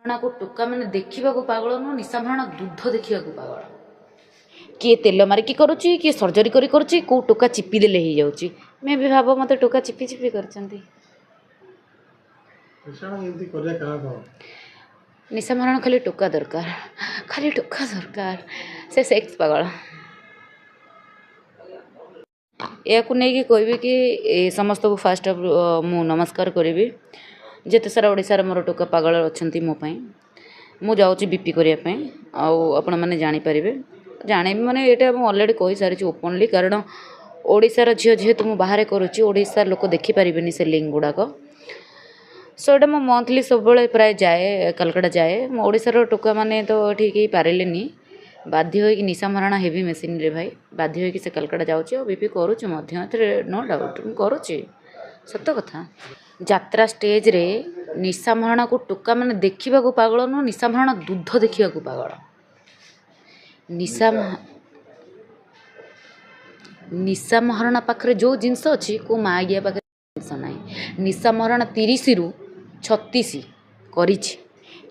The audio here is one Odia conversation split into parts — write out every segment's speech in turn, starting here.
ମହାରଣାକୁ ଟୋକା ମାନେ ଦେଖିବାକୁ ପାଗଳ ନୁହଁ, ନିଶା ମହାରଣା ଦୁଧ ଦେଖିବାକୁ ପାଗଳ। କିଏ ତେଲ ମାରିକି କରୁଛି, କିଏ ସର୍ଜରୀ କରି କରୁଛି, କେଉଁ ଟୋକା ଚିପି ଦେଲେ ହେଇଯାଉଛି। ମେ ବି ଭାବ ମୋତେ ଟୋକା ଚିପି ଚିପି କରିଛନ୍ତି। ନିଶା ଏମିତି କରିବା କାରଣ କ'ଣ? ନିଶା ମହାରଣା ଖାଲି ଟୋକା ଦରକାର, ଖାଲି ଟୋକା ଦରକାର। ସେ ସେକ୍ସ ପାଗଳ। ଏହାକୁ ନେଇକି କହିବି କି ଏ ସମସ୍ତଙ୍କୁ ଫାଷ୍ଟ ଅଫ୍ ମୁଁ ନମସ୍କାର କରିବି, ଯେତେ ସାରା ଓଡ଼ିଶାର ମୋର ଟୋକା ପାଗଳ ଅଛନ୍ତି ମୋ ପାଇଁ। ମୁଁ ଯାଉଛି ବି ପି କରିବା ପାଇଁ, ଆଉ ଆପଣମାନେ ଜାଣିପାରିବେ। ଜାଣିବି ମାନେ ଏଇଟା ମୁଁ ଅଲରେଡ଼ି କହିସାରିଛି ଓପନଲି, କାରଣ ଓଡ଼ିଶାର ଝିଅ ଯେହେତୁ ମୁଁ ବାହାରେ କରୁଛି, ଓଡ଼ିଶାର ଲୋକ ଦେଖିପାରିବେନି ସେ ଲିଙ୍କ ଗୁଡ଼ାକ। ସୋ ଏଇଟା ମୁଁ ମନ୍ଥଲି ସବୁବେଳେ ପ୍ରାୟ ଯାଏ, କାଲକାଟା ଯାଏ। ମୁଁ ଓଡ଼ିଶାର ଟୋକାମାନେ ତ ଏଠି କେହି ପାରିଲେନି, ବାଧ୍ୟ ହୋଇକି ନିଶା ମହାରଣା ହେଭି ମେସିନ୍ରେ ଭାଇ ବାଧ୍ୟ ହୋଇକି ସେ କାଲକାଟା ଯାଉଛି ଆଉ ବି ପି କରୁଛି ମଧ୍ୟ। ଏଥିରେ ନୋ ଡାଉଟ୍, ମୁଁ କରୁଛି, ସତ କଥା। ଯାତ୍ରା ଷ୍ଟେଜ୍ରେ ନିଶା ମହାରଣାକୁ ଟୋକାମାନେ ଦେଖିବାକୁ ପାଗଳ ନୁହଁ, ନିଶା ମହାରଣା ଦୁଧ ଦେଖିବାକୁ ପାଗଳ। ନିଶା ନିଶା ମହାରଣା ପାଖରେ ଯେଉଁ ଜିନିଷ ଅଛି, କେଉଁ ମା ଗିଆ ପାଖରେ ଜିନିଷ ନାହିଁ। ନିଶା ମହାରଣା 30ରୁ 36 କରିଛି।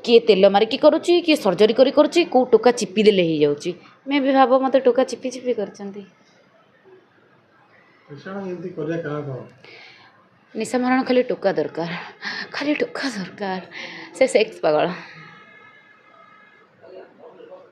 କିଏ ତେଲ ମାରିକି କରୁଛି, କିଏ ସର୍ଜରୀ କରି କରୁଛି, କେଉଁ ଟୋକା ଚିପି ଦେଲେ ହେଇଯାଉଛି। ମେ ବି ଭାବ ମୋତେ ଟୋକା ଚିପି ଚିପି କରିଛନ୍ତି। ନିଶା ଏମିତି କରିବା କାରଣ କ'ଣ? ନିଶା ମହାରଣା ଖାଲି ଟୋକା ଦରକାର, ଖାଲି ଟୋକା ଦରକାର। ସେ ସେକ୍ସ ପାଗଳ।